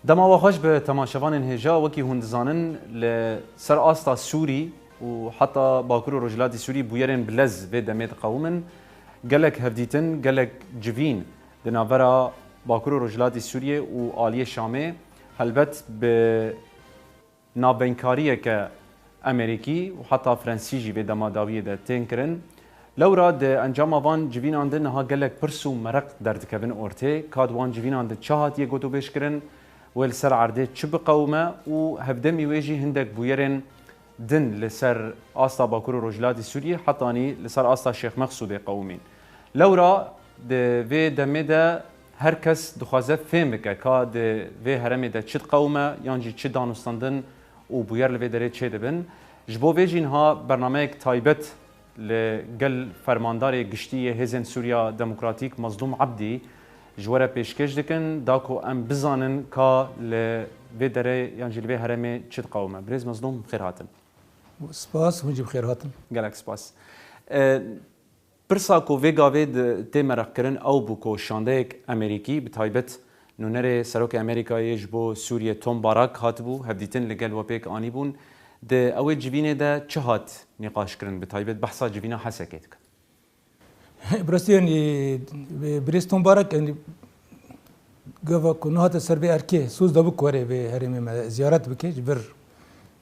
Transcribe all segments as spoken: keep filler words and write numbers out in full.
Dema we xweş be temaşevanên hêja, wekî hûn dizanin, li ser asta Sûrî û heta Bakur û Rojhilatî Sûrî bûyerên bi lez vê demê diqewimin. Gelek hevdîtin, gelek civîn di navbera Bakur û Rojhilatî Sûriyê û aliyê Şamê, helbet bi navbeynkariye ke Amerîkî û heta Frensî jî vê dema dawiyê de tên kirin. Lewra di encama van civînan de niha gelek pirs û mereq derdikevin ortê, ka di wan civînan de çi hatiye gotûbêj kirin, wê li ser erdê çi biqewime û hevdemî wê jî hindek bûyerên din li ser asta Bakur û Rojhilatî Sûriyê hetanî li ser asta Şêx Mexsûdê qewimîn. Lewra di vê demê de her kes dixwaze fêm bike ka di vê herêmê de çi diqewime yan jî çi danûstandin û bûyer li vê derê çêdibin. Ji bo vê jî niha bernameyek taybet li gel Fermandarê Giştî yê Hêzên Sûriya Demokratîk Mazlûm Ebdî ji we re pêşkêş dikin, da ku em bizanin ka li vê derê yan jî li vê herêmê çi diqewime. Birêz Mazlûm, bi xêr hatin. Spas, hûn jî bi xêr hatin. Gelek spas. E, Pirsa ku vê gavê di, tê mereqkirin ew bû ku şandeyek Amerîkî, bi taybet nûnerê Serokê Amerîkayê ji bo Sûriyê Tom Barak hatibû hevdîtin li gel we pêk anîbûn. Di ew ê civînê de çi hat nîqaşkirin, bi taybet behsa civîna Hesekê dikin? Bi rastî, yanî, birêz Tom Barak, yanî, gava ku nehate ser vê erkê, soz dabû ku were vê herêmê me ziyaret bike, ji vir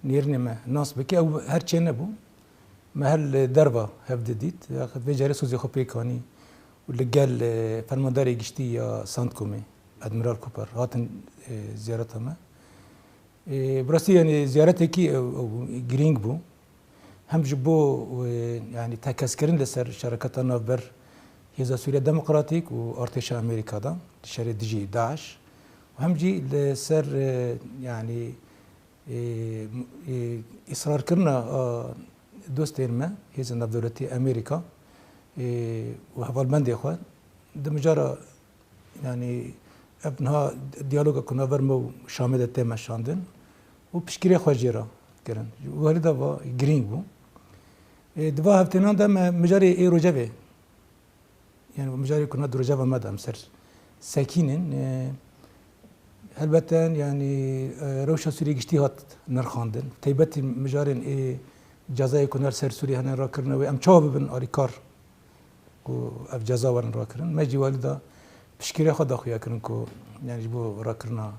nêrînê me nas bike, ew her çê nebû. Me her li derva hev didît. Vê carê sozê xwe pêk anî û li gel, e, Fermandarê Giştî ya Centcomê, Admiral Cooper, hatin, e, ziyareta me. E, bi rastî, yanî, ziyaretekî ew, ew girîng bû. Hem ji bo, e, yanî, tekez kirin li ser şereketa navber Hêza Sûriya Demokratîk û artêşa Amerîka de, di şerê dijî DAIŞ, û hem jî li ser, e, yanî, e, e, îsrarkirina, a, dostên me, hêzên navdewletî Amerîka, e, û hevalbendê xwe di mijara, yanî, ev niha diyaloga ku navber me û Şamê de tê meşandin û piştgirê xwe jê re kirin. Ji alî de va girîng bû. E, di va hevtênan de me mijarê ê rojevê, yanî mijarê ku na di rojeva me de em ser sekînin, e, helbeten, yanî, e, rewşa Sûriyê giştî hat nirxandin. Taybetî mijarên ê cezayê ku na li ser Sûriyê hene rakirine wê, em çawa bibin alîkar ku ev ceza werin rakirin. Me jî alî de piştgirê xwe da xuya kirin ku, yanî, ji bo rakirina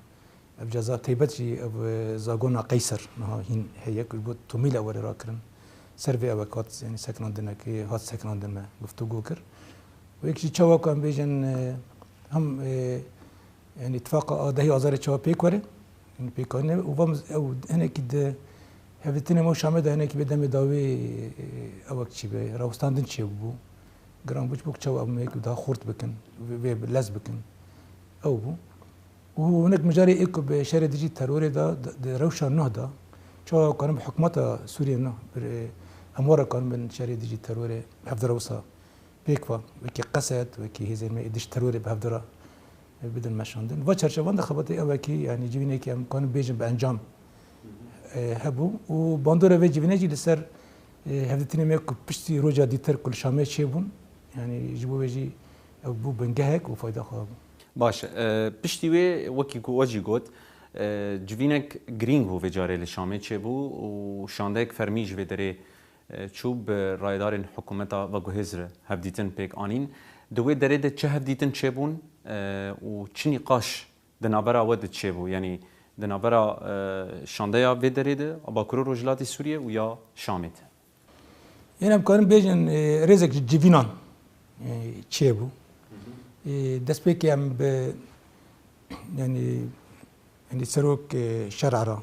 ev ceza, taybet jî ev, e, zagona Qeyser niha hîn heye ku ji bo tomîle were rakirin. Ser vê ewek hat, yanî, sekinandinekê hat sekinandin me guftûgo kir. Û yek jî çawa ku em bêjin, e, hem, e, yanî, îtifaqa a dehê Azarê çawa pêk were, yanî, pêk anîne û va ew hinekî di hevdîtinê me û Şamê de hinekî vê demê dawî, e, ewek çî be, rawestandin çêbû. Giran bû, çi bû ku çawa em yek daha xurt bikin, vê, vê lez bikin. Ew bû. Û hinek mijarê ê ku bi şerê dijî terorê de, di, di rewşa nuh de, çawa karin bi hikûmeta Sûriyê nuh, bir, e, em were karin bin şerê dijî terorê hevdira wisa pêk ve, wekî Qesed, wekî hêzên me ê dij terorê bi hevdira, e, bidin meşandin. Va çerçevan de xebatê ewekî, yanî civînekî em karin bêjin bi encam, e, hebû. Û bandora vê civînê jî li ser, e, hevdîtinê me ku piştî roja dîtir ku li Şamê çêbûn, yanî ji bo vê jî ew bû bingehek û fayda xwe hebû. Baş e, piştî wê, wekî ku we jî got, e, civînek girîng bû vê carê li Şamê çêbû û şandeyek fermî ji vê derê, e, çû, bi rayedarên hikûmeta veguhêz re hevdîtin pêk anîn. Di wê derê de çi hevdîtin çêbûn, e, û çi nîqaş di navbera we de çêbû? Yanî di navbera, e, şandeya vê derê de a Bakur û Rojhilatê Sûriyê û ya Şamê de? Ên em karin bêjin, e, rêzek ji civînan, e, çêbû. E, destpêkê em bi, yanî, yanî serok, e, şer'a re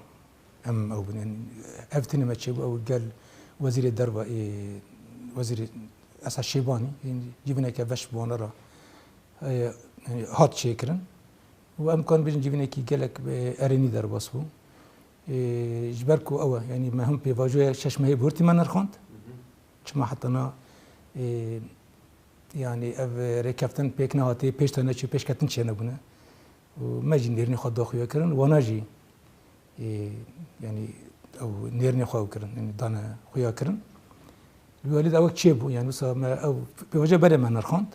em ew bin. Yanî ev tine me çêbû, ew gel wezîrê derva, e, wezîrê Esad Şêbanî, yanî civîneke veş bi wan re, e, yanî hat çêkirin. Û em karin bêjin civînekî gelek, e, erênî derbas bû. E, ji ber ku ew e, yanî me him pêvajoya şeş mehê bi hurtî me nirxand. Çima heta na, e, yanî ev rêkeftin pêk nehatê, pêş de neçû, pêşketin çênebûne. Û me jî nêrînê xwe da xuya kirin, wana jî, e, yanî ew nêrînê xwe ew kirin, yanî dane xuya kirin. Li wê alî de ew çêbû, yanî wisa me ew pêvajoya berê me nirxand.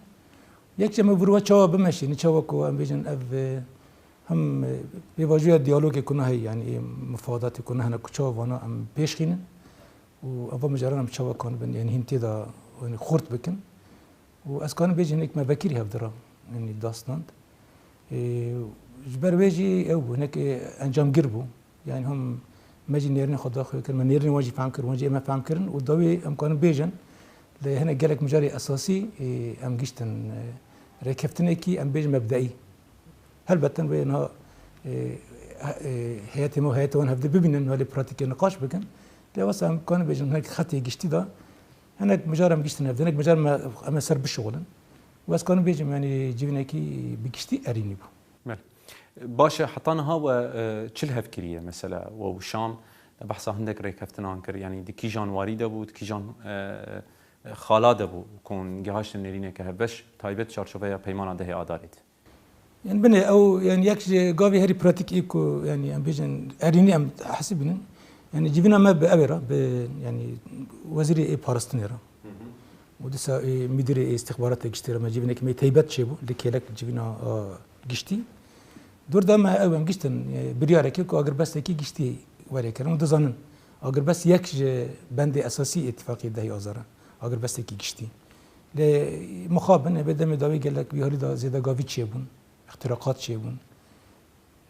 Yek jî me vir we çawa bimeşînin, çawa ku em bêjin ev, e, Hem, e, pêvajoya diyalogê ku nahê, yanî, ê mifadatê ku nahêne ku çawa vana em pêş xînin û eva mijaran em çawa kanibin, yanî, hîn tê de, yanî, xurt bikin. Û ez kanim bêjim hinek me vekirî hevdira, yanî, da stand. E, ji ber wê jî ew bû, hinek, e, encamgir bû. Yanî, hem me jî nêrînê xwe daxuya kir, me nêrînê wan jî fehm kir, wan jî ê me fehm kirin û dawî em kanin bêjin, lê hinek gelek mijarê esasî, e, em giştin, e, rêkeftinekî, em bêjin mebdeî. Helbet em wê niha, e, e, heyetê me û heyetê wan hevdî bibînin, holê pratîkê niqaş bikin. Lê wesa em kanin bêjin hinek xetê giştî de, hinek mijar em giştin hevdî, hinek mijar me, em ê ser bişuxulin. Û ez kanim bêjim, yanî civînekî bi giştî erînî bû. Belê. Baş e, heta niha we, e, çi li hev kiriye mesela? We û Şam, e, behsa hindek rêkeftinan kir. Yanî di kîjan warî de bû, di kîjan, e, e, xala de bû, ku hûn gihaştin nêrîneke hevbeş, taybet çarçoveya peymana dehê Adarê de? Yanî binê ew, yanî yek ji gavê herî pratîk ê ku, yanî em bêjin erînî em hesibînin. Yanî civîna me bi ew ê re, bi, yanî wezîrê ê parastinê re. Hı hı. Û dîsa ê müdîrê ê îstixbaratê giştî re me civînekî me taybet çêbû, li kêlek civîna, a, giştî. Dûr de me ew em giştin, e, biryareke ku agirbestekî giştî were kirin. Hûn dizanin, agirbest yek ji bendê esasî îtîfaqê dehê Azar e. Agirbestekî giştî. Lê mixabin, ê vê demê dawî gelek vî halî de zêdegavî çêbûn, îxtîraqat çêbûn.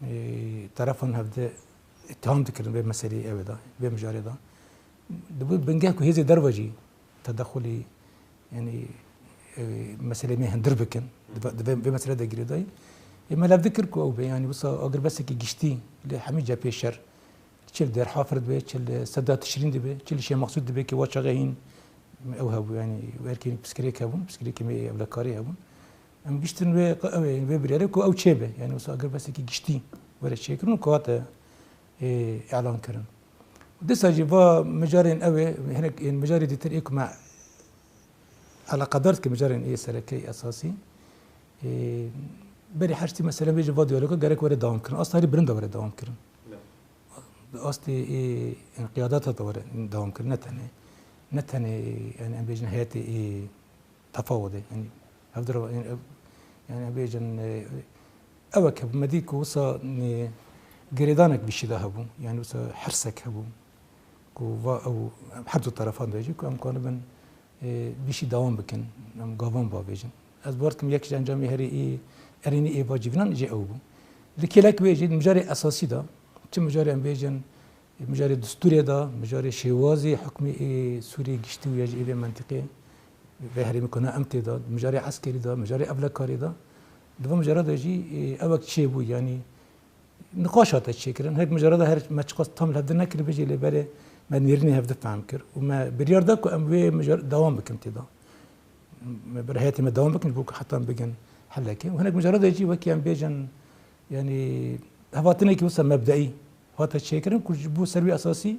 E, terefan hevde îttiham dikirin vê meseleyê ew ê de, vê mijarê de. Dibû bingeh ku hêzê derve jî tedexulî, yanî, e, meseleyê me hundir bikin, di vê, di vê, vê mesele de girêdayî. Ê me lev dikir ku ew be, yanî wisa agirbestekî giştî li hemî cephê şer, çi li Dêrhafir dibe, çi li Seda Tişrîn dibe, çi li Şêx Meqsûd dibe, ki wa çaxê hîn ew hebû, yanî werkê piskirêk hebûn, piskirêkê me ewlekarî hebûn. Em giştin wê, ew ê, wê biryarê ku ew çêbe, yanî wisa agirbestekî giştî were çêkirin û ku hate, ê, îlan kirin. Dîsa jî va mijarên ew ê, hinek ên mijarê dîtir ê ku me eleqedar dike mijarên ê sereke esasî. Ê, berî her tiştî mesela bêje va diyaloga gerek were dewam kirin. Asta herî bilind de were dewam kirin. Di astê ê, ên qiyadeta de were dewam kirin. Ne tenê, ne tenê, yanî em bêjin heyetê ê tefawudê. Yanî hevdira, yanî ev, yanî em bêjin, e, ew e ke me dî ku wisa, e, girêdanek bişî de hebû. Yanî wisa hirsek hebû. Ku va ew her du terefan de jî ku em kanibin, e, bişî dewam bikin, em gavan bavêjin. Ez bawer dikim yek ji encamê herî ê erênî ê va civînan jî ew bû. Li kêlek wê jî di mijarê esasî de, çi mijarê em bêjin, mijarê distûrê de, mijarê şêwazê hukmê ê Sûriyê giştî û ya jî ê vê mentiqê, vê herêmê ku ne em tê de, mijarê eskerî de, mijarê ewlekarê de, di van mijara de jî, e, ewek çêbû, yanî niqaş hate çêkirin. Her mijara de her me çiqas tam li hevdî nekiribê jî lê berê me nêrînê hevdî fehm kir û me biryar da ku em wê mijar dewam bikin tê de. Me ber heyetê me dewam bikin ji bo ku heta em bigin helekê. Û hinek mijara de jî wekî em bêjin, yanî hevatinekî wisa mebdeî hate çêkirin ku ji bo ser wî esasî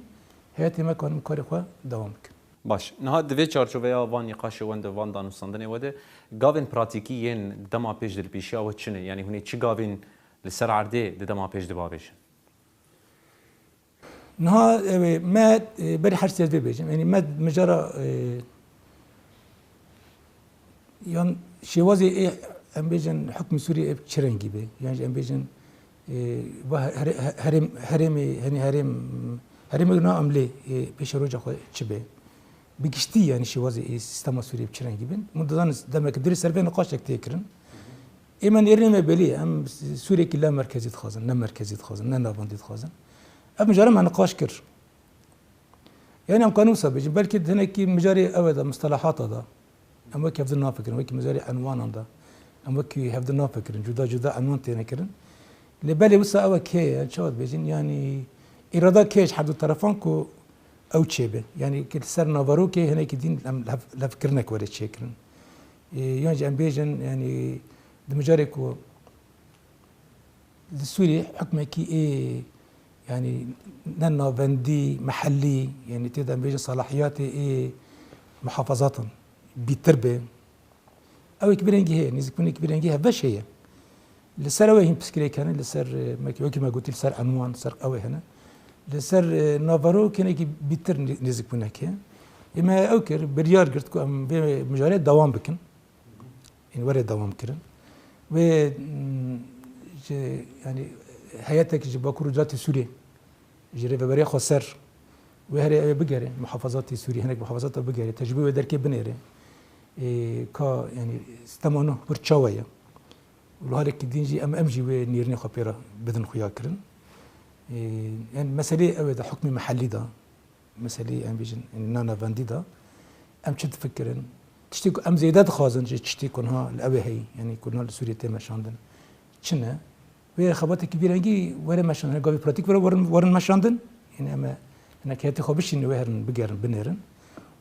heyetê me kanin karê xwe dewam bikin. Baş. Niha di vê çarçoveya van nîqaşê we de, van danûstandinê we de, gavên pratîkî yên dema pêş de li pêşiya we çi ne? Yanî hûn ê çi gavên li ser erdê di dema pêş de bavêjin? Niha, e, me, e, berî her sê ez vê bêjim. Yanî me mijara, e, yan şêwazê ê, em bêjin hukmê Sûriyê ê çi rengî be? Yan jî em bêjin, e, va here-, he-, herêm, herêmê, henî herêm, herêmê na em lê, e, pêşeroja xwe çi be? Bi giştî, yanî şêwazê ê sîstema Sûriyê bi çi rengî bin? Hûn dizanin demek dirê ser vê niqaşek tê kirin. Ê me nêrînê me belî ye. Em Sûriyekî la merkezî dixwazin, ne merkezî dixwazin, ne navendî dixwazin. Ev mijara me niqaş kir. Yanî em kanin wisa bêjin. Belkî di hinekî mijarê ew e de, mustelahata de. Em wekî hevdin nafikirin, wekî mijarê enwanan de. Em wekî hevdin nafikirin, cuda cuda enwan têne kirin. Lê belê wisa ew e kê ye, çawa dibêjin, yanî îrada kê ye ji her du terefan ku ew çêbe. Yanî ki li ser naverokê hinekî din em lev-, levkirinek were çêkirin. Ê, yan jî em bêjin, yanî di mijarê ku li Sûriyê hukmekî ê, yanî ne navendî, mehellî, yanî tê de em bêjin salahiyatê ê muhafazatan bîtir be. Ew ê ki bi rengî heye, nêzîkbûnekî bi rengî hevbeş heye. Li ser ew ê hîn piskirêk hene, li ser, e, me, wekî me gotî, li ser enwan, li ser ew ê hene. Li ser, e, naverok hinekî bîtir nê-, nêzîkbûnek heye. Ê me ew kir, biryar girt ku em vê mijarê dewam bikin. Ên were dewam kirin. Wê, mm, Ji, yanî, heyetek ji Bakur û Rojhilatê Sûriyê, ji Rêveberiya Xweser, wê herê ew ê bigere, muhafazatê Sûriyê, hinek muhafazata bigere, tecrûbê wê derkê binêre. Ê, ka, yanî, sîstema nû pir çawa ye? Û li halekî din jî em, em jî wê nêrînê xwe pê re bidin xuya kirin. Ê, yanî, meselê ew ê de hukmê mehellî de, meselê em bêjin, yanî, na navendî de, em çi difikirin? Tiştê ku em zêde dixwazin ji tiştê ku niha li ew ê heyî, yanî ku niha li Sûriyê tê meşandin, çi ne? Wê xebatekî vî rengî were meşandin, gavê pratîk were werin, werin meşandin. Yanî em ê hinek heyetê xwe bişînin, wê herin bigerin, binêrin.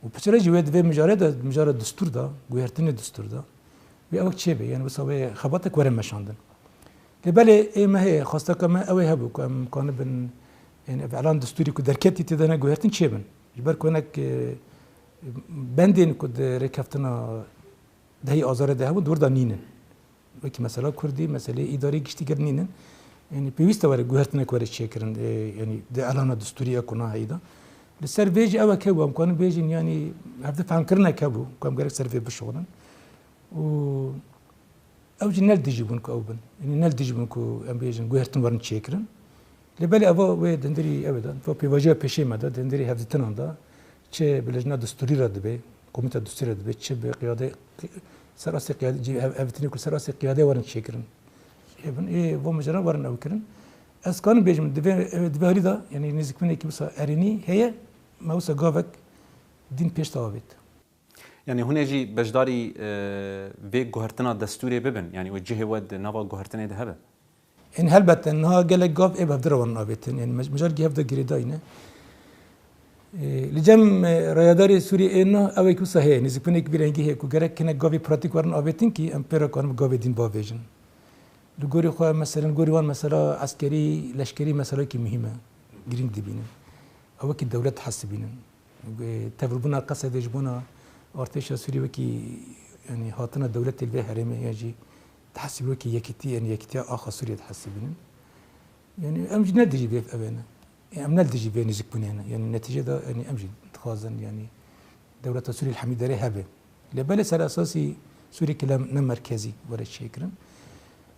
Û piçre jî wê di vê mijare de, mijara distûr de, guhertinê distûr de, wê ew çêbe, yanî wisa wê xebatek were meşandin. Lê belê ê me heye, xwesteka me ew ê hebû ku em kanibin, yanî ev elan distûrî ku derketî tê de ne guhertin çêbin. Ji ber ku hinek, e, bendên ku di rêkeftina dehî Azarê de hebûn, di wir de nînin. Wekî mesela Kurdî, meseleyê îdarî giştî gel nînin. Yanî pêwîst e were guhertinek were çêkirin, e, yanî di elana distûrî ya ku na heyî de. Li ser vê jî ew e ke em kanin bêjin, yanî hevdi fehmkirinek hebû, ku em gerek ser vê bişuxulin. Û ew jî ne li dijî bûn ku ew bin. Yanî ne li dijî bûn ku em bêjin guhertin werin çêkirin. Lê belê eva wê dindirî ew ê de, va pêvajoya pêşê me de, dindirî hevdîtinan de, çi bi lijna distûrî re dibe, komîta distûrî re dibe, çi bi qiyade, ser asê qiyade, cî-, hev-, hevdîtinê ku ser asê qiyade werin çêkirin. Ê bin, ê va mijara werin ew kirin. Ez kanim bêjim, di vê, di vê alî de, yanî nêzîkbûnekî wisa erênî heye, me wisa gavek din pêş de avêt. Yanî hûn ê jî beşdarî, e, vê guhertina destûrê bibin, yanî wê cihê we di nava guhertinê de hebe? Yanî helbet niha gelek gav ê bi hevdi re werin avêtin. Yanî mej-, mijarkî hevde girêdayî ne. E, li cem, e, rayedarê Sûriyê ê na ew ê ku wisa heye, nêzîkbûnek vî rengî heye ku gerek hinek gavê pratîk werin avêtin kî em pê re karin gavê din bavêjin. Li gorî xwe, meselen, gorî wan mesela eskerî, leşkerî meselekî muhîm e, girîng dibînin. Ew wekî dewlet dihesibînin. Tevlbûna Qesedê ji bona artêşa Sûrî wekî, yanî, hatina dewletê li vê herêmê ya jî dihesibî wekî yekîtî, yanî yekîtiya axa Sûriyê dihesibînin. Yanî em jî ne dijî vê evê ne. Em ne li dijî vê nêzîkbûnê ne. Yanî netîce de, yanî em jî dixwazin, yanî dewleta Sûrî li hemî derê hebe. Lê belê ser esasî Sûriyekî ne merkezî were çêkirin.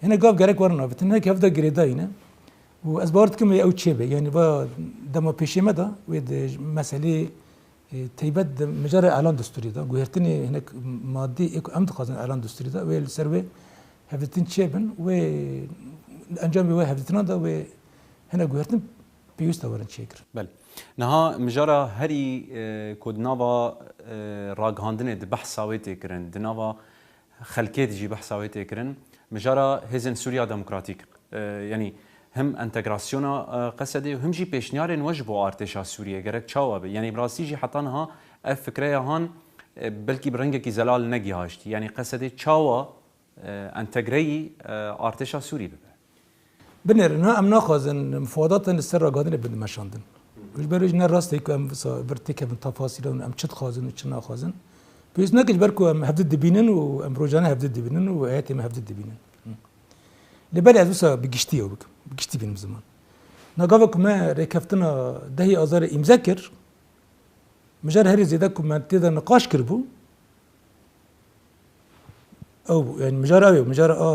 Hene gav gerek werin avêtin. Hinek hevda girêdayî ne. Û ez bawer dikim wê ew çêbe. Yanî va dema pêşê me de wê di meselê, e, teybet di mijara elan destûrê de, guhertinê hinek madî ê ku em dixwazin elan destûrê de, wê li ser wê hevdîtin çêbin, wê encamê wê hevdîtinan de wê hinek guhertin pêwîst e werin çêkirin. Belê. Niha mijara herî, e, ku di nava, e, ragihandinê di behsa wê tê kirin, di nava xelkê de jî behsa wê tê kirin, mijara Hêzên Sûriya Demokratîk, e, yanî him entegrasyona, e, Qesedê û him jî pêşniyarên we ji bo artêşa Sûriyê gerek çawa be? Yanî bi rastî jî heta niha ev fikreya han, e, belkî bi rengekî zelal negihaştî. Yanî Qesedê çawa e, entegreyî, e, artêşa Sûrî bibe. Binêrin, ha, em naxwazin mufadatan li ser ragihandinê bidin meşandin. Ji ber wê jî ne rast e ku em wisa vir têkevin tefasîlan, em çi dixwazin û çi naxwazin. Pêwîst nake ji ber ku em hevdi dibînin û em rojane hevdi dibînin û heyetê me hevdi dibînin. Lê belê ez wisa bi giştî ew bikim. Bi giştî bînim ziman. Na gava ku me rêkeftina dehê Azarê îmze kir, mijar herî zêde ku me tê de niqaş kiribû, Ew, yanî mijara ew, mijara a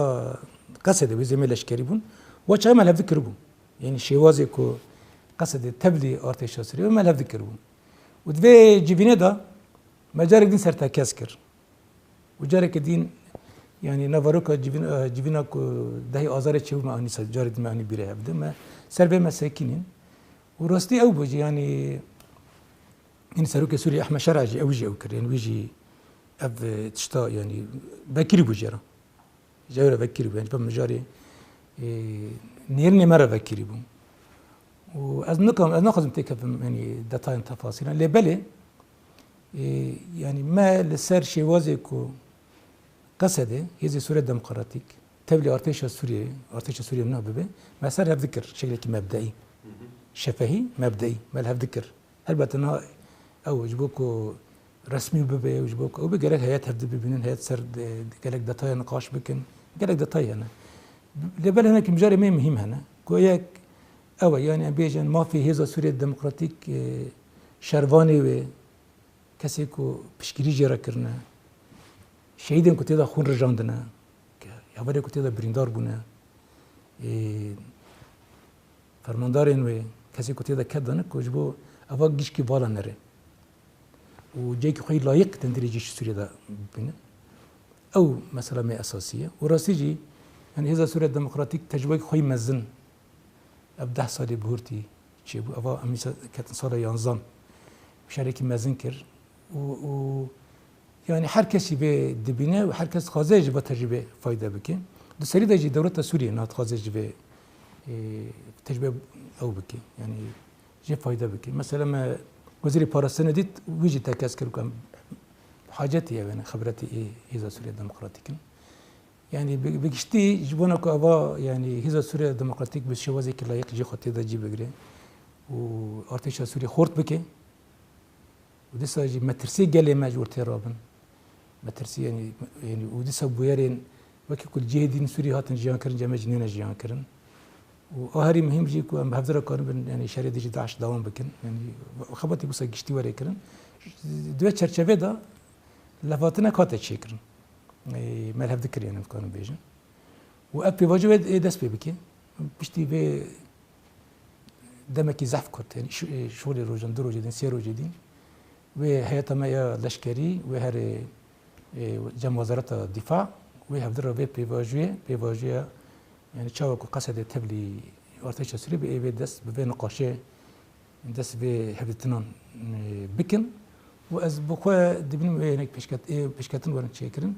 Qesedê wê zêmê leşkerî bûn. Wa çaxê me li hev dikiribû. Yanî şêwazê ku Qesedê tevlî artêşa Sûriyê me li hev dikiribû. Û di vê civînê de me carek din sertekez kir. Û careke din, yanî na veroka civîn-, e, civîna ku dehê Azarê çêbû me anî ser, carek din me anî bîrê hev de. Me ser vê me sekinîn. Û rastî ew bû jî, yanî, yanî serokê Sûriyê Ehmed Şera jî, ew jî ew kir. Yanî wî jî ev, e, tişta, yanî, vekirî bû jê re. Ji ew re vekirî bû. Yanî, bi mijarê, e, nêrînê me re vekirî bû. Û ez nikam, ez naxwazim têkevim, yanî, detayên tefasîlan. Lê belê, e, yanî, me li ser şêwazê ku Qesedê, Hêzê Sûriya Demokratîk, tevlî artêşa Sûriyeyê, artêşa Sûriyê niha bibe, me ser hev dikir, şeklekî mebdeî. Şefehî, mebdeî, me li hev dikir. Helbet niha ew ji bo ku resmî bibe û ji bo ku ew be gerek heyet hev dibînin, heyet ser de, gelek detaya niqaş bikin, gelek detayê hene. Lê belê hinekî mijarê me muhîm hene. Ku yek ew e, yanî em bêjin mafê Hêza Sûriya Demokratîk, e, şervanê wê, kesê ku piştgirî jê re kirine, şehîdên ku tê de xûn rijandine, hevalê ku tê de birîndar bûne, Ê, fermandarên wê, kesê ku tê de ket dane ku ji bo eva gişkî vala nere û cihekî xwe yî layiq tendirê cî ji Sûriyê de bibîne. Ew mesela me esasî ye. Û rastî jî, yani Hêza Sûriya Demokratîk tecrûbeyek xwe yî mezin ev deh salê bihurtî çêbû. Eva em îsa ketin sala yanzan şerekî mezin kir. Û, û yani her kesî vê dibîne û her kes dixwaze ji vê tecrûbê fayde bike. Di serî de jî dewleta Sûriyê niha dixwaze ji vê, e, tecrûbê ew bike. Yani jê fayde bike. Mesela me Wezîrê Parastinê dît, wî jî tekez kir ku em hacetî ev ne, xibretî ê Hêza Sûriya Demokratîk in. Yani bi, bi giştî ji bona ku eva, yani Hêza Sûriya Demokratîk bi şêwazekî layiq cî xwe tê de cî bigire û artêşa Sûriyê xort bike û dîsa jî metirsê gelê me ji wir tê rabin. Metirsî, yani, yani û dîsa bûyerên wekî ku li cihê din Sûrî hatin jiyan kirin, cem me jî nêne jiyan kirin. Û a herî muhîm jî ku em bi hevdira karibin, yani şerê dijî DAIŞ dewam bikin. Yani xebatî wisa giştî were kirin. Di vê çerçevê de levhatinek hate çêkirin. Ê, me li hev dikir, yani em dikarin bêjin. Û ev pêvajo wê ê dest pê bike. Piştî vê demekî zehf kurt, yani şi-, ê, şolê rojan, du rojê din, sê rojê din, wê heyeta me ya leşkerî, wê herê, ê, cem Wezareta Dîfa, wê hevdira vê pêvajoyê, pêvajoya, yani çawa ku Qesedê tevlî artêşa Sûrî bi ê vê dest, bi vê niqaşê dest vê hevdîtinan, e, bikin. Û ez bi xwe dibînim wê hinek pêşket-, ê pêşketin werin çêkirin.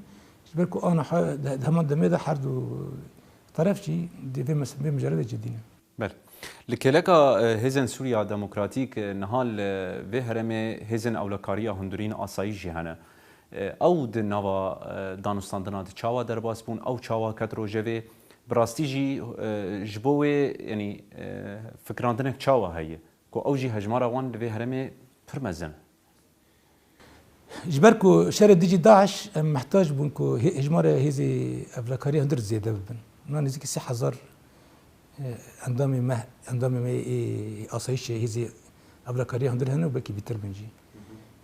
Ji ber ku aniha de-, di heman demê de her du teref jî di vê mes-, vê mijarê de cidî ne. Belê. Li kêleka, e, Hêzên Sûriya Demokratîk, e, niha li vê herêmê hêzên ewlekariya hundirîn asayî jî hene. E, ew di nava, e, danûstandina de çawa derbas bûn, ew çawa ket rojevê? Bi rastî jî, e, ji bo wê, yanî, e, fikirandinek çawa heye? Ku ew jî hejmara wan li vê herêmê pir mezin e. Ji ber ku şerê dijî DAIŞ, em mehtac bûn ku hê-, hejmarê hêzê evlekariyê hundir zêde bibin. Niha nêzîkî sê hezar, e, endamê me, endamê me ê asayîşê hêzê evlekariyê hundir hene û belkî bîtir bin jî.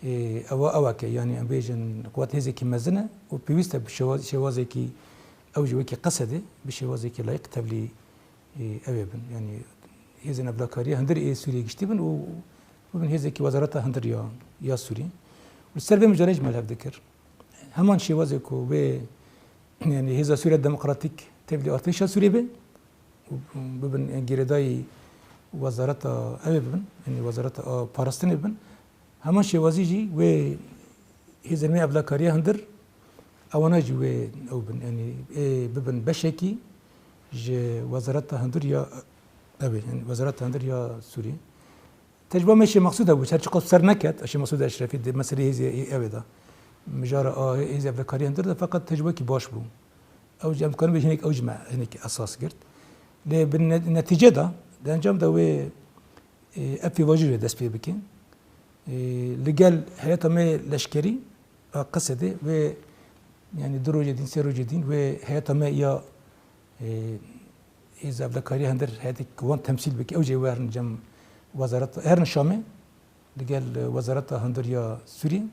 Ê, ewa, ewa ke, yanî em bêjin quwet hêzekî mezin e û pêwîst e bi şêwaz-, şêwazekî, ew jî wekî Qesedê, bi şêwazekî layiq tevlî ê, ew ê bin. Yanî hêzên evlekariyê hundir ê Sûriyê giştî bin û bibin hêzekî wezareta hundir ya, ya Sûrî. Û li ser vê mijarê jî me li hev dikir. Heman şêwazê ku wê, yanî Hêza Sûriya Demokratîk tevlî artêşa Sûriyê be û bibin, yanî girêdayî wezareta ew ê bibin, yanî wezareta a parastinê bibin. Heman şêwazî jî wê hêzên wê evlakariya hundir, ewana jî wê ew bin, yanî ê bibin beşekî ji wezareta hundir ya ew ê, yanî wezareta hundir ya Sûrî. Tecrûba me Şêx Meqsûd hebû, her çiqas ser neket, Şêx Meqsûd Eşrefî di meselê hêzê ew ê de. Mijara a hêzê evlakariya hundir de feqet tecrûbekî baş bû. Ew jî em dikarin bêjin hinek, ew jî me hinek esas girt. Lê bi ne-, netîce de, di encam de wê, ê, ev pêvajoyê dest pê bikin. Ê, li gel heyeta me leşkerî a Qesedê wê, yanî du rojê din, sê rojê din wê heyeta me ya, ê, ê zevlekariya hundir heyetek wan temsîl bike, ew jî wê herin cem wezareta, herin Şamê, li gel wezareta hundir ya Sûriyê,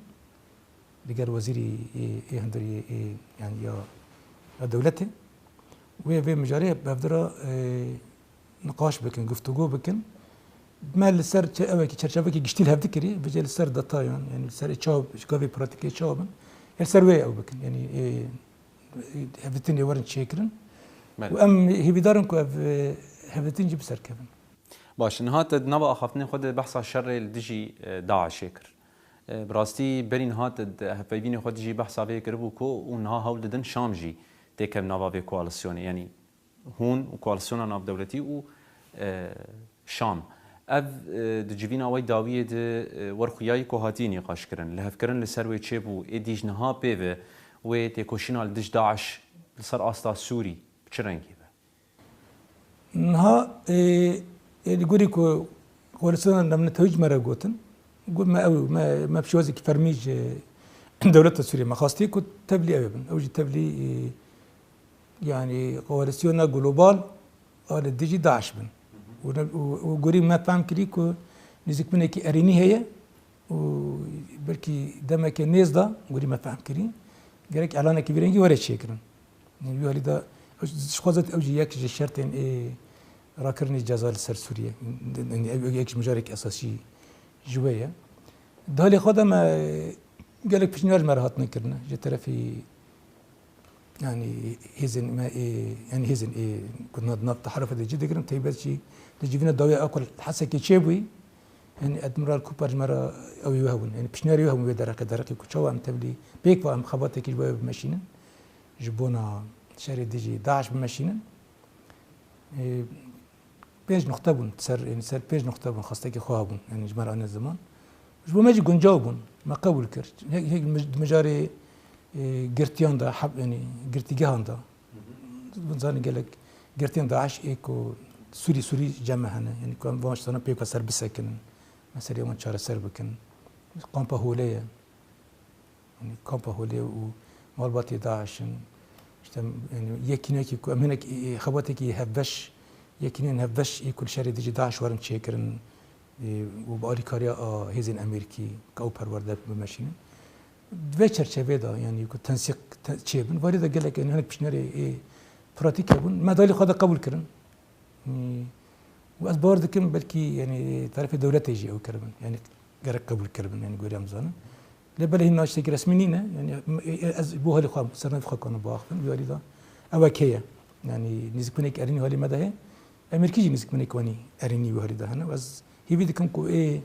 li gel wezîrî ê, ê hundirî ê, yanî ya, ya dewletê. Wê vê mijarê bi hevdira, ê, niqaş bikin, guftûgo bikin. Me li ser çe-, ewekî çerçevekî giştî li hev dikirî, vêce li ser detayan, yanî li ser ê çawa, ji gavê pratîkê çawa bin, ya li ser wê ew bikin. Yanî, ê, hevdîtinê werin çêkirin. Belê. Û em hêvîdar in ku ev, ê, hevdîtin jî bi ser kevin. Baş, niha te di nava axaftinê xwe de behsa şerê li dijî, e, DAIŞê kir. E, bi rastî berî niha te di hevpeyvînê xwe de jî behsa vê kiribû ku û niha hewl didin Şam jî têkeve nava vê koalîsyonê. Yanî hûn û koalîsyona navdewletî û, e, Şam. Ev, e, di civîna wê dawiyê de, e, werxuyayî ku hatiye nîqaşkirin, lihevkirin li ser wê çêbû, êdî ji niha pê ve wê têkoşîna li dij DAIŞ li ser asta Sûrî bi çi rengî be? Niha, ê, ê, li gorî ku koalîsyona navnetewî ji me re gotin, got me ew, me, me bi şêwazekî fermî ji dewleta Sûriyê me xwestiye ku tevlî ew ê bin. Ew jî tevlî, ê, yanî koalîsyona global a li dijî DAIŞ bin. Û ne, û, û gorî me fehm kirî ku nêzîkbûnekî erênî heye û belkî demeke nêz de gorî me fehm kirî, gerek elanekî vî rengî were çêkirin. Yanî wî alî de Ji xwe zat ew jî yek ji şertên ê rakirinê ceza li ser Sûriye. Yanî ev yek ji mijarek esasî ji wê ye. Di halê xwe de me gelek pişniyar ji me re hatine kirine. Ji terefî yanî hêzên me ê, yanî hêzên ê ku na-, nav teherifê de cî digirin, taybet jî di civîna dawî ya ku Hesekê çêbûyî, yanî Admiral Cooper ji me re ew ê wê hebûn. Yanî pişniyarê wê hebûn wê dereqê, dereqê ku çawa em tevlî pêk ve em xebatekî ji bo wê bimeşînin. Ji bona şerê dijî DAIŞ bimeşînin. Ê, pênc nuqte bûn, ser, yanî ser pênc nuqte bûn, xwestekî xwe hebûn, yanî ji me re anîne ziman. Ji bo me jî guncaw bûn, me qebûl kir. Yek, yek mij-, di mijarê, ê, girtiyan de, heb-, yanî girtîgehan de. Hûn zanîn gelek girtiyên DAIŞ ê ku Sûrî, Sûrî cem me hene, yanî ku em van ştana pêk ve ser bisekinin, meseleyê wan çareser bikin. Kampa Holê ye. Yanî kampa Holê û malbatê DAIŞ in. İşte, yanî yekînekî ku em hinek, e, e, xebatekî hevbeş, yekînên hevbeş ê ku li şerê dijî DAIŞ werin çêkirin, e, û bi alîkariya a hêzên Amerîkî ku ew perwerde bimeşînin. Di vê çerçevê de, yanî ku tensîq te-, çêbin, varî de gelek, yanî hinek pişniyarê ê pratîk hebûn. Me dalî xwe de qebûl kirin. Û ez bawer dikim belkî, yanî, terefê dewletê jî ew kiribin. Yanî gerek qebûl kiribin, yanî gorî em zanin. Lê belê hîn na tiştekî resmî nîne. Yanî, m-, e, e, ez bo halê xwe, ser navê xwe kanim biaxivim, diyarî de. Ew eke ye. Yanî nêzîkbûnek erênî halê me de heye. Amerîkî jî nêzîkbûnek wanî erênî wî halî de hene. Ez hêvî dikim ku ê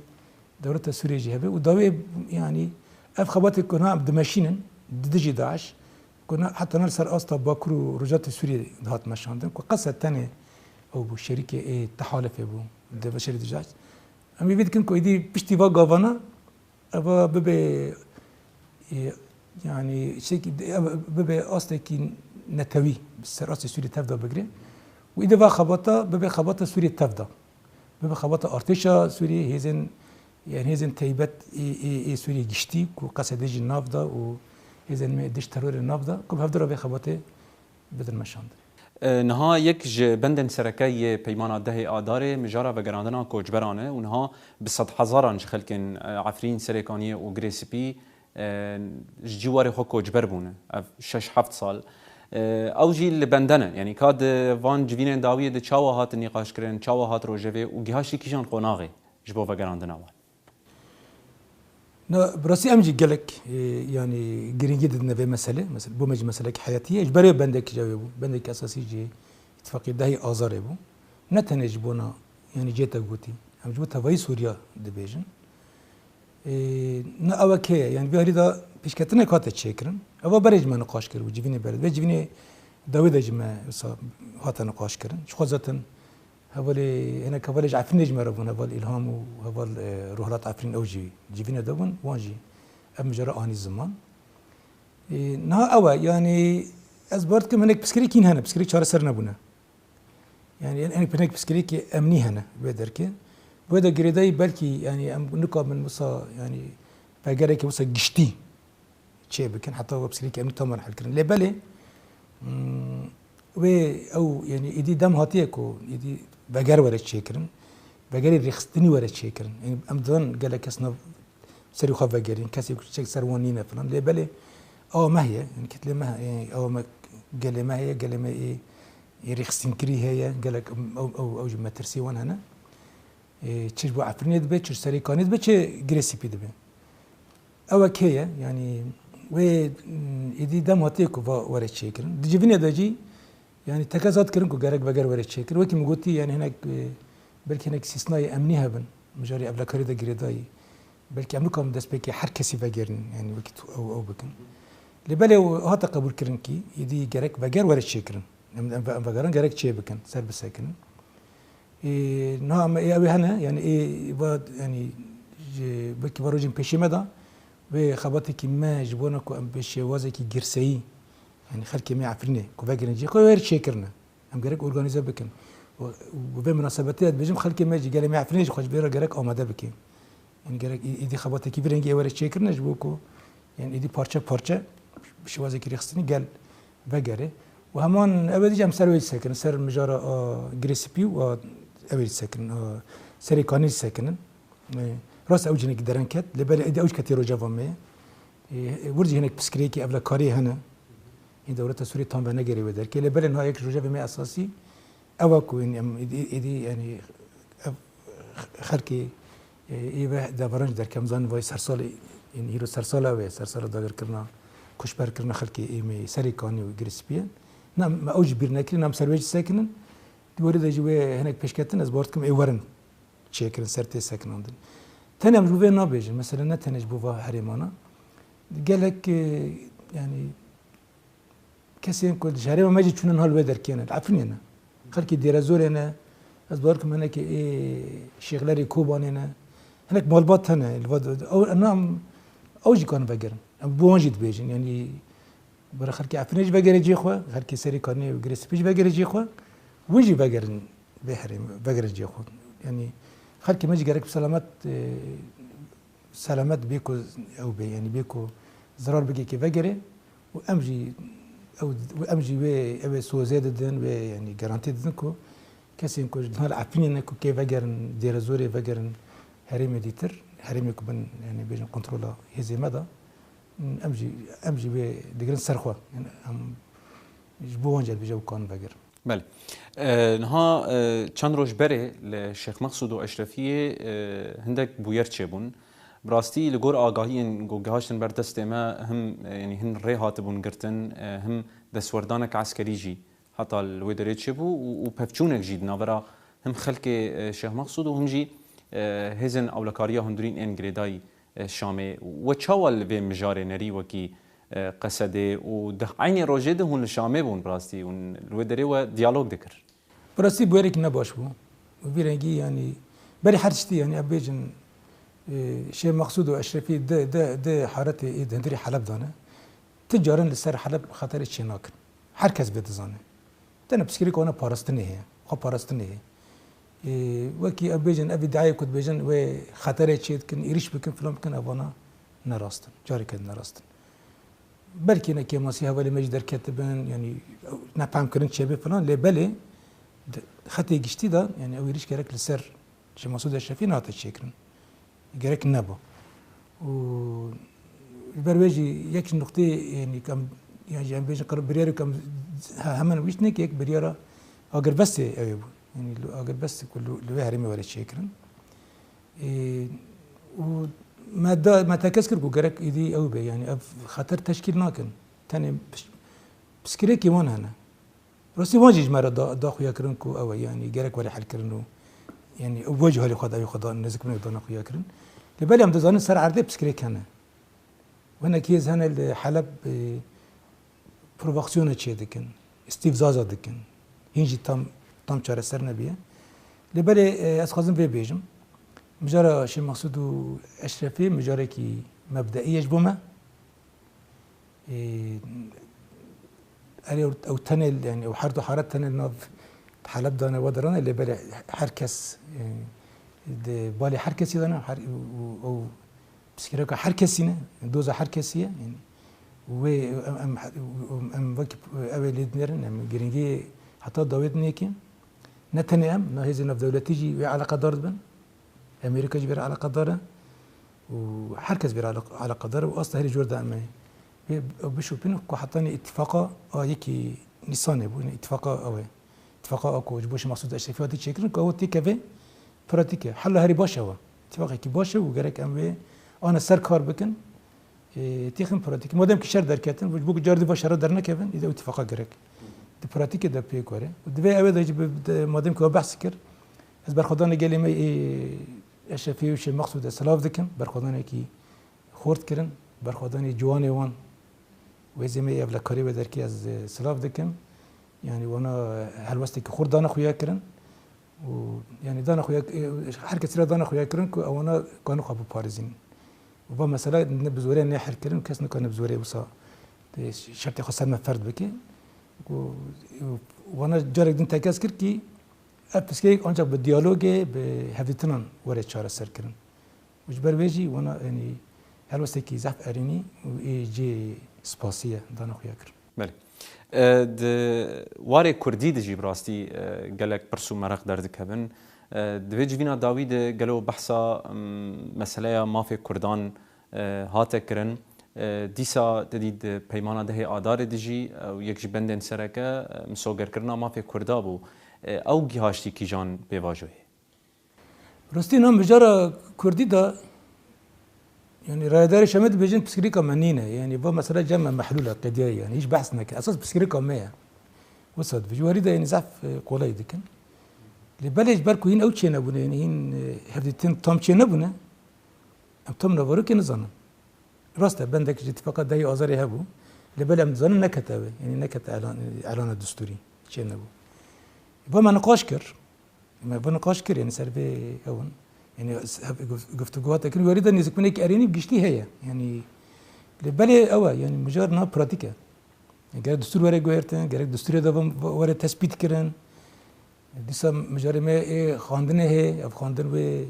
dewleta Sûriyê jî hebe û dawê, yanî, ev xebatê ku niha em dimeşînin, di dijî DAIŞ, ku na, heta na li ser asta Bakur û Rojhilatê Sûriyê dihat meşandin, ku qese tenê ew bû, şerîkê ê tehalifê bû, di şerê dijî DAIŞ. Em ê vê dikin ku êdî piştî va gavana, eva bibe, e, yanî, şekî, ev bibe astekî netewî, ser astê Sûriyê tev de bigire. Û êdî va xebata, bibe xebata Sûriyê tev de. Bibe xebata artêşa Sûriyê, hêzên, yanî hêzên taybet ê, ê, ê Sûriyê giştî, ku qesedê jî nav da û hêzên me dij terorê nav da, ku bi hevdira vê xebatê bidin meşandin. E, niha yek ji bendên sereke yê peymana dehê Adarê mijara vegerandina koçberan e û niha bi sedhezaran ji xelkên, e, Efrîn, Serêkaniyê û Girê Spî, e, ji cîwarê xwe koçber bûne. Ev şeş heft sal. E, ew jî li bende ne. Yanî ka di van civînên dawiyê de çawa hat nîqaşkirin, çawa hat rojevê û gihaşî kîjan qonaxê ji bo vegerandina wan? Na, bi rastî em jî gelek, e, yanî girîngî didine vê meselê. Mesela, bo me jî meselekî heyatî ye. Ji ber wê bendekî ji wê bû. Bendekî esasî jî îtifaqê dehê Azarê bû. Ne tenê ji bona, yanî cê te gotî. Em ji bo tevayî Sûriya dibêjin. E, na ew eke ye. Yanî vê herî de pêşketinek hate çêkirin. Ev berê ji me niqaş kiribû. Civînê berê. Vê civînê dawî de ji me wisa hate niqaş kirin. Ji xwe zaten Hevalê, hinek hevalê ji Efrînê ji me re bûn, heval Îlham û heval, e, Ruhlat Efrîn, ew jî civîne de bûn, wan jî ev mijara anî ziman. E, niha ew e, yanî ez bawer dikim hinek pirsgirêkî hene, pirsgirêk çareser nebûne. Yanî hinek pirsgirêkê emnî hene vê derkê. Wê de girêdayî belkî, yanî em nikabin wisa, yanî vegerekê wisa giştî çê bikin, heta wê pirsgirêkê emnî tam werin helkirin. Lê belê, mm, wê ew, yanî êdî dem hatiye ku êdî veger were çêkirin, vegerê rêxistinî were çêkirin. Yanî em didan gelek kes nav serî xwe vegerîn, kesê ku çek ser wan nîne filan. Lê belê awa me heye, yanî kitlê me heye, yanî awa me gelê me heye, gelê me ê, ê rêxistinîkirî heye, gelek ew, ew, ew, ew jî metirsî wan hene. Ê, çi ji bo Efrînê dibe, çi ji Serêkanê dibe, çi Girê Spî dibe. Ew e kê ye? Yanî wê, mm, êdî dem hatiye ku va were çêkirin. Di civînê de jî, yanî tekez hat kirin ku gerek veger were çêkirin. Wekî min gotî, yanî hinek, e, belkî hinek îstîsnayê emnî hebin. Mijarê ewlekarî de girêdayî. Belkî em nikarin destpêkê her kesî vegerînin, yanî wekî tu ew, ew bikin. Lê belê hate qebûlkirin kî, êdî gerek veger were çêkirin. Em, em, em vegeran gerek çê bikin, ser bisekinin. Ê, niha em, ê, ew ê hene, yanî ê, va, yanî ji, belkî va rojên pêşî me de, wê xebatekî me ji bona ku em bi şêwazekî girseyî, yanî xelkê me Efrînê ku vegerin cihê xwe, wê her çêkirine. Em gerek organîze bikin. Û, û bi vê minasebetê ez dibêjim, xelkê me jî, gelê me Efrînê jî xwe ji vê re gerek amade bike. Yanî gerek î-, îdî xebatekî vî rengî ew were çêkirine ji bo ku, yanî îdî parçe parçe bi şêwazekî rêxistinî gel vegere. Û heman ew ê dî jî em ser wê jî sekirin, ser mijara a Girê Spî û a ew ê jî sekirin, a Serêkanî jî sekinin. E, rast ew jî hinekî dereng ket, lê belê êdî ew jî ketî rojeva me ye. E, wir jî hinek pirsgirêkê ewlekariyê hene. Hîn dewleta Sûriyê tam venegerê wê derkê. Lê belê niha yek ji rojevê me esasî ew e ku hîn em êdî, êdî, yanî ev xelkê, e, ê ve deveran jî derkem zanin vay sersalê, hîn hîro sersala wê, sersala dagirkirina, koçberkirina xelkê ê me Serê Kanî û Girê Spî ye. Na, me ew jî bîr nekirî, na em ser wê jî sekinin. Di warê de jî wê hinek pêşketin, ez bawer dikim ê werin çêkirin, ser tê sekinandin. Tenê em ji bo vê nabêjin. Mesela ne tenê ji bo va herêmana. Gelek, e, yanî kesên ku ji herêma me jî çûne niha li wê derkê ne, li Efrînê ne. Xelkê Dêrezorê ne. Ez bawer dikim hinekê ê Şêxlerê Kobanê ne. Hinek malbat hene. Li va, ew, em, ew jî karin vegerin. Em bo wan jî dibêjin. Yanî Bira xelkê Efrînê jî vegere cihê xwe, xelkê Serê Kaniyê û Girê Spî jî vegere cihê xwe, hûn jî vegerin vê herêmê, vegerin cihê xwe. Yanî xelkê me jî gerek bi selamet, e, selamet bê ku ew bê, yanî bê ku zirar bigê kê vegere û em jî ew, û em jî wê, ew ê sozê didin, wê yanî garantî didin ku kesên ku ji niha li Efrînê ne ku kê vegerin, Dêrezorê vegerin herêmê dîtir, herêmê ku bin, yanî bêjin kontrola hêzê me de. Em jî, em jî wê digirin ser xwe. Yanî em ji bo wan jî dibêje û kan vegir. Belê. E, niha, e, çend roj berê li Şêx Mexsûd û Eşrefiyê, e, hindek bûyer çêbûn. Bi rastî li gor agahiyên ku gihiştin ber destê me him, e, yanî hin rê hatibûn girtin, e, him destwerdanek eskerî jî heta li wê derê çêbû û, û pevçûnek jî di navbera him xelkê, e, Şêx Mexsûd û him jî, e, hêzên ewlekariya hundirîn ên girêdayî e, Şamê. We çawa li vê mijarê nerî wekî, e, Qesedê û di eynê rojê de hûn li Şamê bûn bi rastî, hûn li wê derê we diyalog dikir? Bi rastî bûyerekî ne baş bû. Vî rengî, yanî berî her tiştî, yanî em bêjin, e, Şêx Mexsûd û Eşrefî di, di, di haretê ê di hundirî Heleb de ne. Ti carin li ser Heleb xeterê çênakin. Her kes vê dizane. Tenê pirsgirêka wana parastinê heye, xwe parastinê heye. Ê, wekî em bêjin, ev îdiayê ku dibêjin wê xeterê çêdikin, êrîş bikin, filan bikin, ev wana ne rast in. Careke din ne rast in. Belkî ne kêmasî hevalê me jî derketibin, yanî nefehmkirin çêbe filan, lê belê di xetê giştî de, yanî ew êrîş gerek li ser Şêx Mesûd Eşrefî nehate çêkirin. Gerek neba. Û ji ber wê jî yek ji nuqteyê, yanî, em, yan jî em bêjin qir-, biryarê ku em he-, hemen wîst neke, yek biryara agirbestê ew ê bû. Yanî li agirbestê ku li, li wê herêmê were çêkirin. Ê, û me da, me tekez kir ku gerek êdî ew be. Yanî ev xeter teşkîl nakin. Tenê piş-, piskirêkê wan hene. Rastî wan jî ji me re da, da xuyakirin ku ew e, yanî gerek were helkirin û, yanî ew jî halê xwe dawî xwe da, nêzîkbûnek dana xuyakirin. Lê belê em dizanin ser erdê piskirêk hene. Hinekî hêz hene li Heleb, e, provokasyona çê dikin, îstîfzaza dikin. Hîn jî tam, tam çareser nebiye. Lê belê, e, ez xwazim vê bêjim. Mijara Şêx Mexsûd û Eşrefî mijarekî mebdeî ye ji bo me. Ê, erê ew, ew tenê, yanî ew her du haret tenê nav Heleb dane we dirane, lê belê her kes, e, di balê her kesî dane, her, û, û ew piskirêka her kesî ne, doza her kesî ye. Yanî wê em, em, em, em wekî ew ê lê dinêrin, em giringiyê heta dawê dinêkin. Ne tenê em, na hêzên navdewletî jî wê eleqedar dibin. Amerîka jî vê re eleqedar e û her kes vê re eleq-, eleqedar e û asta herî jor de em ê wê bişopînin ku hetanî îtîfaqa a yekî Nîsanê bû, yanî îtîfaqa ew e. Îtîfaqa a ku ji bo Şêx Mesûd Eşrefî hatî çêkirin ku ew têkeve pratîk e. Hela herî baş ew e. Îtîfaqekî baş e û gerek em wê ana ser kar bikin. Ê, têxin pratîkê. Madem ki şer derketin, ji bo ku car dî va şera dernekevin, îde ew îtîfaqa gerek di pratîkê de pêk were. Û divê ew ê de jî bi, de, madem ki we behs kir, ez berxwedanê gelê me ê Eşrefî û Şêx Mexsûdê silav dikim. Berxwedanekî xurt kirin, berxwedanê ciwanê wan û hêzê me yê evlekarî wê derkê ez, e, silav dikim. Yanî wana helwestekî xurt dane xuya kirin. Û, yanî, dana xuya, her kesî re dana xuya kirin ku ewana kanin xwe biparêzînin. Û va mesela ne bi zorê nehel kirin, kes nikane bi zorê wisa, e, şertê xwe ser me ferd bike. Ku, û wana carek din tekez kir kî ev piskeyek ancak bi diyalogê, bi hevdîtinan were çareser kirin. Û ji ber wê jî wana, yanî, helwestekî zehf erênî û ê cê spasî ye, dana xuya kirin. Belê. E, di warê kurdî de jî bi rastî, e, gelek pirs û mereq derdikevin. E, di vê civîna dawî de gelo behsa, m, meseleya mafê kurdan, e, hate kirin. E, dîsa te dî di peymana dehê Adarê de jî, ew yek ji bendên sereke, e, misogerkirina mafê Kurda bû. E, ew gihaştî kîjan pêvajoyê? Rastî na mijara Kurdî de, yanî rayedarê Şamê dibêjin pirsgirêka me nîne. Yanî va mesela cem me mehlûl e, qediya ye. Yanî hiç behs neke. Esas pirsgirêka me ye. Wisa dibêjin. Warî de yanî zehf, e, qolay dikin. Lê belê ji ber ku hîn ew çênebûne, yanî hîn, e, hevdîtin tam çênebûne, em tam navarokê nizanin. Rast e, bendek ji îtifaqa dehê Azarê hebû. Lê belê em dizanin nekete ew ê. Yanî nekete elan-, elana distûrî. Çênebû. Va me niqaş kir. Me va niqaş kir, yanî ser vê ew in. Yanî s-, hev-, guf-, guftûgoha te kirin, werî de nêzîkbûnekî erênî bi giştî heye. Yanî lê belê ew e, yanî mijar niha pratîk e. Yanî gerek distûr were guhertin, gerek distûrê de ve-, ve-, were tespît kirin. Dîsa mijarê me ê xandinê heye, ev xandin wê,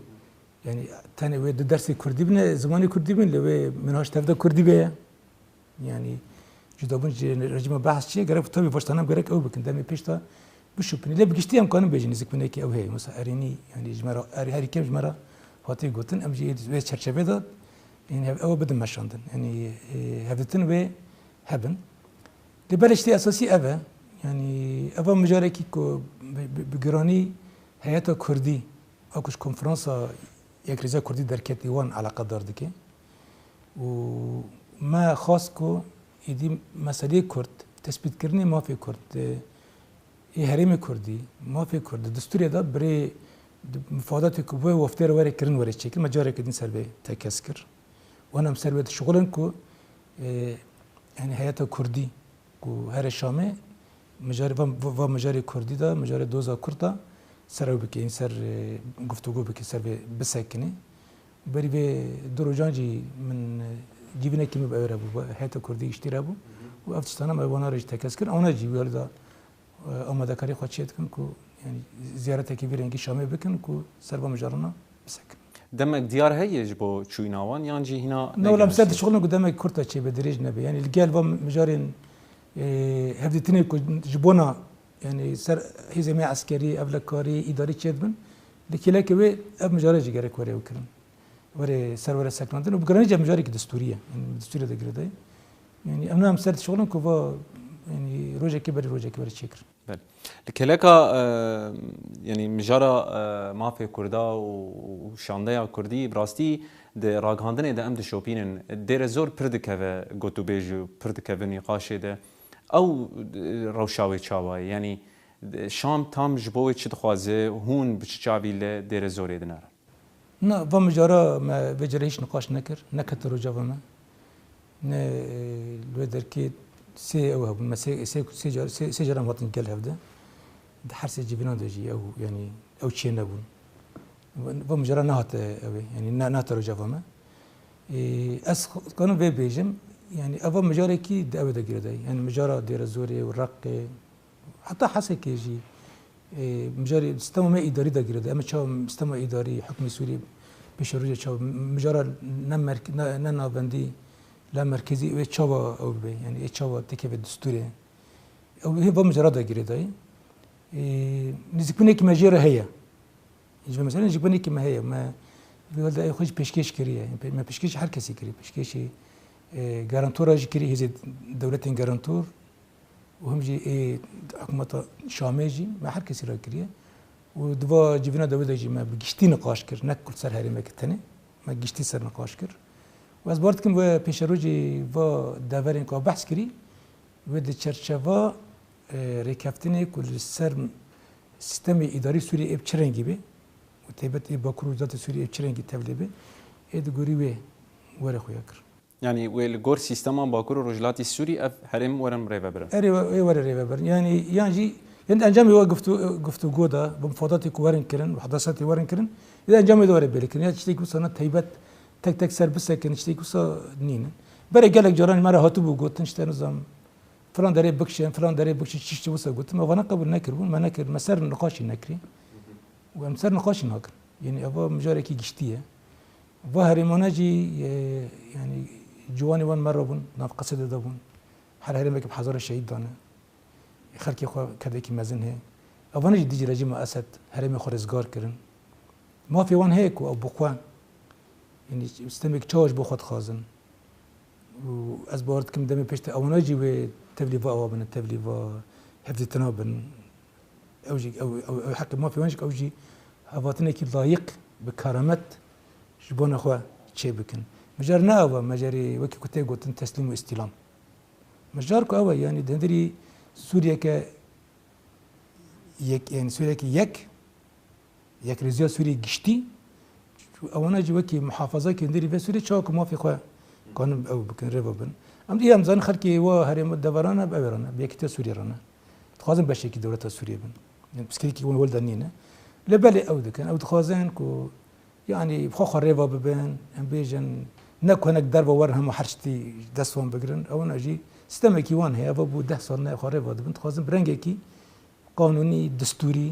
yanî tenê wê du dersê kurdî bine, zimanê kurdî bin, lê wê minhaj tev de kurdî be ye. Yanî cudabûn ji rejîma behs çi ye, gerek tabî baştana gerek ew bikin, demê pêş de bişopînin. Lê bi giştî em karin bêjin nêzîkbûnekî ew heye. Mesela erênî, yanî ji me re, er-, herî kêm ji me re hatiye gotin, em jî wê çerçevê de, yanî hev-, ew bidin meşandin. Yanî, e, hevdîtin wê hebin. Lê belê tiştê esasî ev e. Yanî eva mijarekî ku bi, bi, bi giranî heyeta kurdî, a ku ji konferansa Yekrêziya Kurdî derketî wan eleqedar dike. Û me xwest ku êdî meseleyê Kurd, tespîtkirinê mafê Kurd, ê herêmê Kurdî, mafê Kurd di distûrê de birê di mifadatê ku bi wê weftê re were kirin were çêkirin. Me careke din ser vê tekez kir. Wan em ser wê dişixulin ku, e, yanî heyeta Kurdî ku here Şamê, mijarê va, va, va mijarê Kurdî de, mijarê doza Kurd de ser ew bike, yanî ser, e, guftûgo bike, ser vê bisekinê. Berî vê du rojan jî min, e, civînekî min bi ew re bû, bi heyeta Kurdî giştî re bû. Û ev tiştana me wana re jî tekez kir. Ewna jî wî da, e, amadekarî xwe çê dikin ku, yanî ziyaretekî vî rengî Şamê bikin ku ser va mijarana bisekin. Demek diyar heye ji bo çûyîna wan yan jî hîna ne? Wela em ser dişixulin ku demek kurt e çêbe, dirêj nebe. Yanî li gel va mijarên, e, hevdîtinê ku ji bona, yanî ser hêzê me eskerî, ewlekarî, îdarî çêdibin, li kêlekê wê ev mijare jî gerek were ew kirin. Were ser were sekinandin û bi giranî jî ev mijarekî distûrî ye. Yanî bi distûrê de girêdayî. Yanî em ne em ser dişixulin ku va, yanî rojekê berî rojekê were çêkirin. Belê. Li kêleka, e, yanî mijara, e, mafê Kurda û, û şandeya Kurdî, bi rastî di ragihandinê de em dişopînin. Dêre Zor pir dikeve gotûbêj û pir dikeve nîqaşê de. Ew, e, rewşa wê çawa ye? Yanî, e, Şam tam ji bo wê çi dixwaze? Hûn bi çi çavî li Dêre Zorê dinerin? Na, va mijara me vê carê hiç niqaş nekir, nekete rojeva me. Ne, e, li wê derkê sê ew hebûn, me sê, sê, sê car, sê, sê caran hatin gel hevde. Di her sê civînan de jî ew, yanî ew çê nebûn. Va, va mijara nehate ew ê, yanî ne, nehate rojeva me. E, ez kanim vê bêjim, yanî eva mijarekî di ew ê de girêdayî. Yanî mijara Dêrezorê û Reqê, heta Hesekê jî, e, mijarê sistema me îdarî de girêdayî. Em ê çawa sistema îdarî, hukmê Sûrî pêşerojê çawa, mijara ne merk-, ne, ne navendî, la merkezî wê çawa ew bibe, yanî ê çawa têkeve distûrê. Ew hê va mijara de girêdayî. E, nêzîkbûnekî me jê re heye. Ji vê meselê nêzîkbûnekî me heye. Me vê hal de ew xwe jî pêşkêş kiriye. Me pêşkêşî her kesî kiriye. Pêşkêşî, e, garantora jî kiriye, hêzê dewletên garantor. û him jî ê hikûmeta Şamê jî me her kesî re kiriye. Û di va civîna dewê de jî me bi giştî niqaş kir, ne kul ser herêmekê tenê, me giştî ser niqaş kir. Û ez bawer dikim wê pêşerojê va deverên ku behs kirî, wê di çerçeva, e, rêkeftinê ku li ser sistemê îdarî Sûriyê ê bi çi rengî be û taybet ê Bakur û Rojhilatê Sûriyê ê bi çi rengî tevlê be, ê di gorî wê were xuya kir. Yanî wê li gor sîstema Bakur û Rojhilatî Sûrî ev herêm werin rêvebirin? Erê, wê, wê were rêvebirin. Yanî, yan jî, yanî encamê wê guftu-, guftûgo de, bi mifadatê ku werin kirin, bi hedasatê werin kirin, ya encamê de were belê kirin. Ya tiştê ku sana taybet tek tek ser bisekin, tiştê ku sa nînin. Berê gelek caran me re hatibû gotin, işte, nizam, filan derê bikişin, filan derê bikişin, çiştî wisa gotin. Me vana qebûl nekiribûn, me nekir, me ser niqaşî nekirî. Û em ser niqaşî nakin. Yanî eva mijarekî giştî ye. Va herêmane jî, e, yanî ciwanê wan me re bûn, nav Qesedê de bûn. Her herêmekê bi hezara şehîd dane. Xelkê xwe kedekî mezin heye. Evane jî dijî rejîma Esed herêmê xwe rizgar kirin. Mafê wan heye ku ew bi xwe, yanî stemekî çawa ji bo xwe dixwazin. û ez bawer dikim demê pêş de ewana jî wê tevlî va awa bin, tevlî va hevdîtina bin. Ew jî, ew, ew, ew heqê mafê wan jî, ew jî hevatinekî layiq bi keramet ji bona xwe çê bikin. Mijar ne ew e, mijarê wekî ku tê gotin teslîm û îstîlam. Mijar ku ew e, yanî di hundirî Sûriyeke yek, yanî Sûriyeke yek, yekrêziya Sûriyê giştî, ewana jî wekî muhafazakî hundirî vê Sûriyê çawa ku mafê xwe kanin ew bikin, rêva bin. Em dî em zanin xelkê wa herêma deveran e, bi ew ê re ne, bi yekîtiya Sûriyê re ne. Dixwazin beşekî dewleta Sûriyê bin. Yanî pirsgirêkî wan wê li de nîne. Lê belê ew dikin, ew dixwazin ku, yanî, bi xwe xwe rêva bibin, em bêjin, ne ku hinek derve werin hema her tiştî ji dest wan bigirin. Ewana jî sîstemekî wan heye, ev bû deh sal ne xwe rêva dibin. Dixwazin bi rengekî qanûnî, distûrî,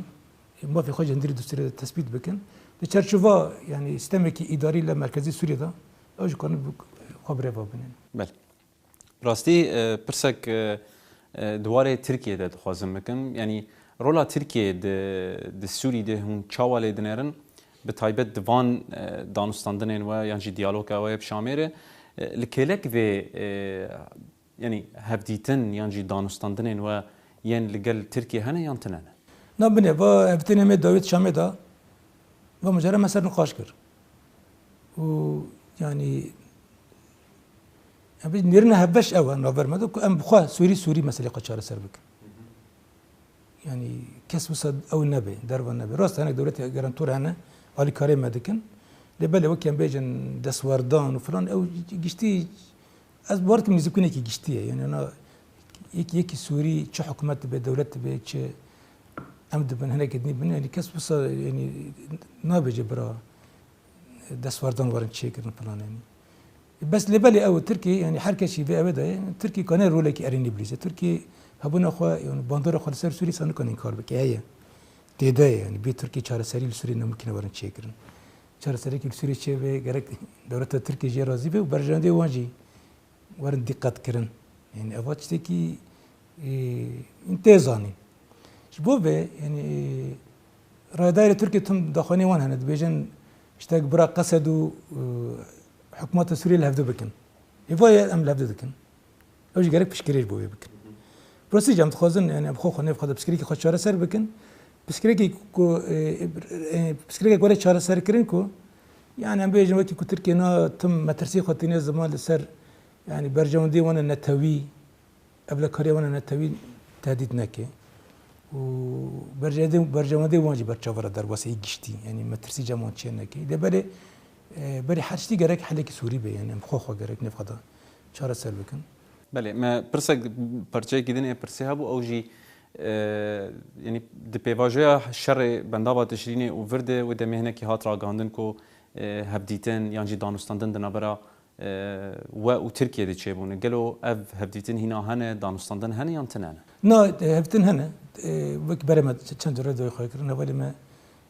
mafê xwe ji hundirî distûrê de tespît bikin. Di çerçova, yanî, sîstemekî îdarî li merkezî Sûriyê de, ew jî kanin bi xwe bi rêva binin. Belê. Rastî, e, pirsek, e, e, di warê Tirkiyê de dixwazim bikim. Yanî rola Tirkiyê di, di Sûrî de hûn çawa lê dinêrin? Bi taybet di van, e, danûstandinên we yan jî diyaloga we yê bi Şamê re, e, li kêlek vê, e, yanî hevdîtin yan jî danûstandinên we yên li gel Tirkiyê hene yan tune ne? Na binê, va hevdîtinê me dawî di Şamê de, va mijara me ser nîqaş kir. Û, yanî, em bêjin nêrîna hevbeş ew e navber me de ku em bi xwe Sûrî, Sûrî meselê xwe çareser bikin. Yanî kes wisa ew nebe, derva nebe. Rast e, hinek dewletê garantor hene, alîkarê me dikin. Lê belê wekî em bêjin destwerdan û filan, ew giştî, ez bawer dikim nêzîkbûnekî giştî ye. Yanî ona yek, yekî Sûrî çi hikûmet dibe, dewlet dibe, çi em dibin, hinekî din bin. Yanî kes wisa, yanî nabêje bira destwerdan werin çêkirin filan yanî. Bes lê belê ew Tirkî, yanî her kesî vê ewê de ye. Tirkî kane rolekî erênî bilîze. Tirkî hebûna xwe, yanî bandora xwe li ser Sûrî sanikane înkar bike. Heye. Tê de ye, yanî bê Tirkî çareserî li Sûrî nemimkîn e werin çêkirin. Çareseriyekî li Sûrî çêbe, gerek dewleta Tirkî jê razî be û berjewendê wan jî werin dîqet kirin. Yanî eva tiştekî, e, tê zanîn. Ji bo vê, yanî, e, rayedarê Tirkiyê tim daxuyaniyê wan hene, dibêjin, işte, bira Qesed û, e, hikûmeta Sûriyê li hevdu bikin. Ê vayê em li hevdu dikin. Ew jî gerek piştgirêj bo wê bikin. Rastî jî em dixwazin, yanî, em xwe xwe nêv xwe de piştgirêkê xwe çareser bikin. Piştgirêkê ku, e, e, piştgirêkek were çareserkirin ku, yanî, em bêjin wekî ku Tirkiye na tim metirsî xwe tîne ziman li ser, yanî, berjewendiyê wan e netewî, ewlekariya wan e netewî tehdît neke. Û berjewendê-, berjewendê wan jî ber çavara derbaseyî giştî, yanî metirsî cem wan çê neke. Lê belê, e, berî her tiştî gerek helekî Sûrî be, yanî em xwe xwe gerek nêv xwe de çareser bikin. Belê, me pirsek, parçeyekî din ê pirsê hebû, ew jî, e, yanî di pêvajoya şerê bendava Tişrînê û vir de wê demê hinekî hat ragihandin ku, e, hevdîtin yan jî danûstandin di navbera, e, we û Tirkiyê de çêbûne. Gelo ev hevdîtin hîna hene, danûstandin hene yan tune ne? Na, e, hevdîtin hene. E, wek berê me çend cure dawî xwe kirin, hevalê me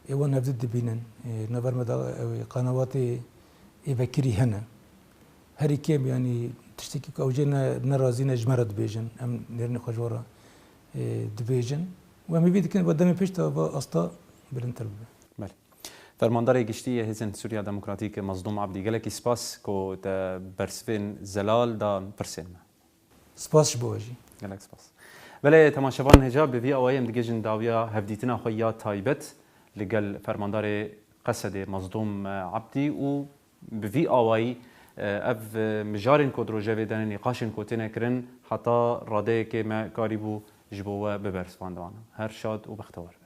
ê wan hevdît dibînin. E, navber me de, e, qanawatê ê vekirî hene. Herî kêm, yanî tiştekî ku ew jê ne, nerazî ne ji me re dibêjin. Em nêrînê xwe ji wan re, e, dibêjin. Û em hêvî dikin va demê pêş de va asta bilindtir bibe. Belê. Fermandarê Giştî yê Hêzên Sûriya Demokratîk Mezlûm Abdî, gelekî spas ku te bersivên zelal da pirsên me. Spas ji bo we jî. Gelek spas. Belê, temaşevan, hêja bi vî awayî em digihîjin dawiya hevdîtina xwe ya taybet li gel fermandarê Qesedê Mezlûm Abdî û bi vî awayî, e, ev, e, mijarên ku di rojevê de ne, nîqaşên ku têne kirin, heta radeyekê me karîbû ji bo we bibersivandibana. Her şad û bextewar.